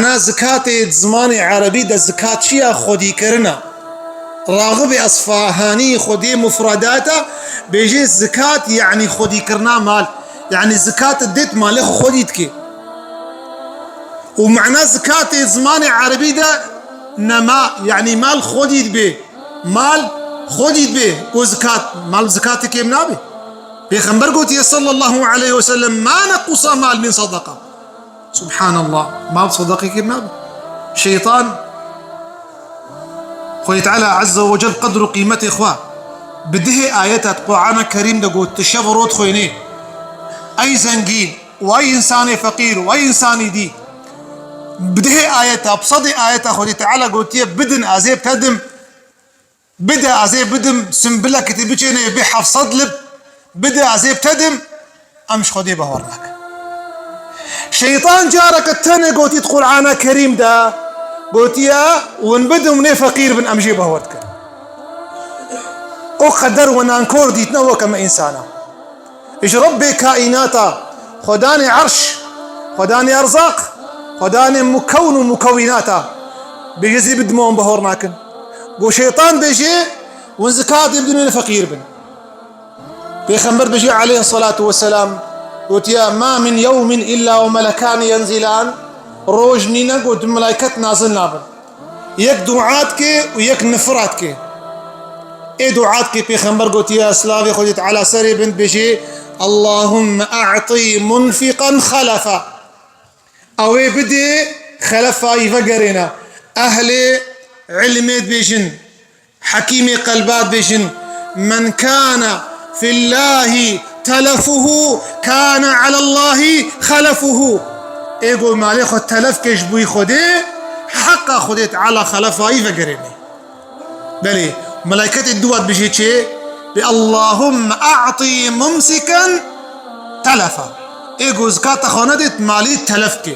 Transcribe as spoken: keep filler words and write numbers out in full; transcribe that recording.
Mana zikatê di zimanê erebî de zikat çi ya? Xwedîkirina. Raxibê Esfahanî xwedî mufredata bêjê zikat, yanî xwedîkirina mal. Yanî zikat dêt malê xwe xwedî dike. Û mana zikatê zimanê erebî de nema, yanî mal xwedî dibe. Mal xwedî dibe. Ku zikat, mal zikatê kêm nabe. Pêxember gotiye sallallahu aleyhi ve sellem, "Ma nequsa mal min sadaka." Subhanallah. Mal sadaqê kêm nabe. Şeytan, Xwedê Teala Azze ve Cel qedr û qîmetê xwe bi dihê ayeta di Qur'ana Kerîm de got, tu şev û rot xwênê. Ey zengîn û ey însanê feqîr û ey însanî dî. Bi dihê ayeta, bi sedê ayeta Xwedê Teala gotiye, bidin, ez ê pedim. Bide, ez ê bidim, simbilek kitî biçêne bê heft sed lib, bide, ez ê bitedim, em ji Xwedê bawer nakin. Şeytan careke tenê gotî di Qur'ana Kerîm de, gotiye, win bidim, nê feqîr bin, em jê bawer dikin. O qeder we nankor dîtine weke me însana. Ji Rebbê kaînata, Xwedanê erş, Xwedanê erzaq, Xwedanê mukewn û mukewînata, bêjê zî bidime wan bahor nakin. Go şeytan bêjê, win zikatê bidin, win feqîr bin. Pêxember bêjê aleyhissalatu vesselam, gotiye, "Ma min yewmin illa ve melekani yenzilan." Roj nîne, got, du melaiket nazil nabin. Yek dua dike û yek nifira dike. Ê dua dike, Pêxember gotiye, silavê Xwedê Teala serê bin, bêjê, "Allahumme a'ti munfiqan xelefa." Ew ê bidê, xelefa yî vegerêne. Ehlê ilmê dibêjin, hekîmê qelba dibêjin, "Men kana fillahi telefuhu kana alallahi xelefuhu." Ê go malê xwe telef ke ji bo yî Xwedê, heqa Xwedê Teala xelefa yî vegerêne. Belê, melayketê dua dibêje çê? Bê, "Allahumme a'ti mumsiken telefa." Ê go zikata xwe nedê, malî telef ke.